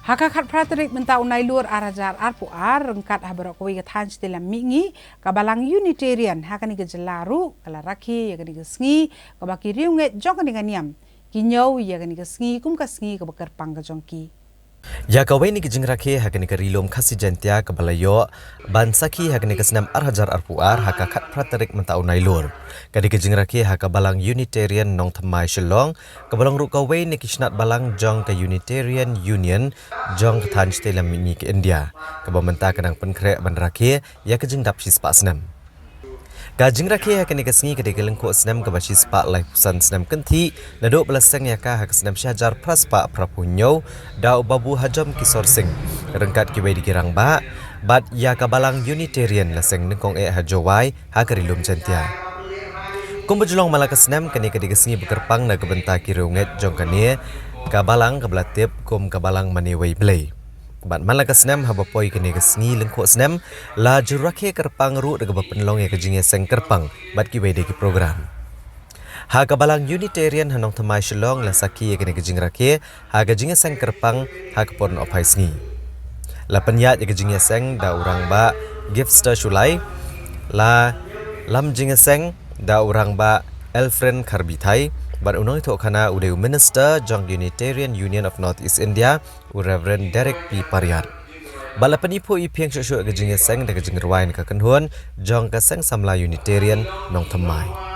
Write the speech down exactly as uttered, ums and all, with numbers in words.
Ha ka khatphra tarik mynta u Nailur ar hajar arphew ar, ryngkat ha baroh kawei ka thaiñ shatei lam mihngi, ka Balang Unitarian ha kane ka jylla ruh ka la rakhe ïa kane ka sngi kaba ki riewngeit jong kane ka niam ki ñiew ïa kane ka sngi kum ka sngi kaba kyrpang ka jong ki. Ïa kawei na ki jingrakhe ha kane ka Ri Lum Khasi Jaiñtia kaba la ïoh ban sakhi ha kane ka snem ar hajar arphew ar ha ka khatphra tarik mynta u Nailur, ka dei ka jingrakhe ha ka Balang Unitarian Nongthymmai, Shillong, kaba long ruh kawei na ki shnat balang jong ka Unitarian Union jong ka thaiñ shatei lam mihngi ka India, kaba mynta ka dang pynkhreh ban rakhe ïa ka jingdap shispah snem. Ka jingrakhe ha kane ka sngi ka dei ka lyngkhuh snem kaba shispah laiphew san snem kynthih, naduh ba la seng ïa ka ha ka snem shi hajar phra spah phraphew hynñiew da u Babu Hajom Kisor Singh ryngkat kiwei de ki rangbah, bad ïa ka Balang Unitarian la seng nyngkong eh ha Jowai ha ka Ri Lum Jaiñtia. Kumba ju long man la ka snem, kane ka dei ka sngi ba kyrpang na ka bynta ki riewngeit jong kane ka balang kaba la tip kum ka Balang Manewei Blei. Bad man la ka snem, haba poi kane ka sngi lyngkhuh snem, la ju rakhe kyrpang ruh da kaba pynlong ïa ka jingïaseng kyrpang bad kiwei de ki program. Ha ka Balang Unitarian ha Nongthymmai, Shillong, la sakhi ïa kane ka jingrakhe ha ka jingïaseng kyrpang ha ka por nongphai sngi. La pynïaid ïa ka jingïaseng da u Rangbah Gifster Shullai, la lam jingïaseng da u Rangbah Elfren Kharbithai, bad u nongïathuhkhana u dei u Minister jong Unitarian Union of North East India, u Reverend Derek P Pariat. Bad la pyniphuh iphieng shuh shuh ka jingïaseng da ka jingrwai na ka kynhun jong ka Seng Samla Unitarian Nongthymmai.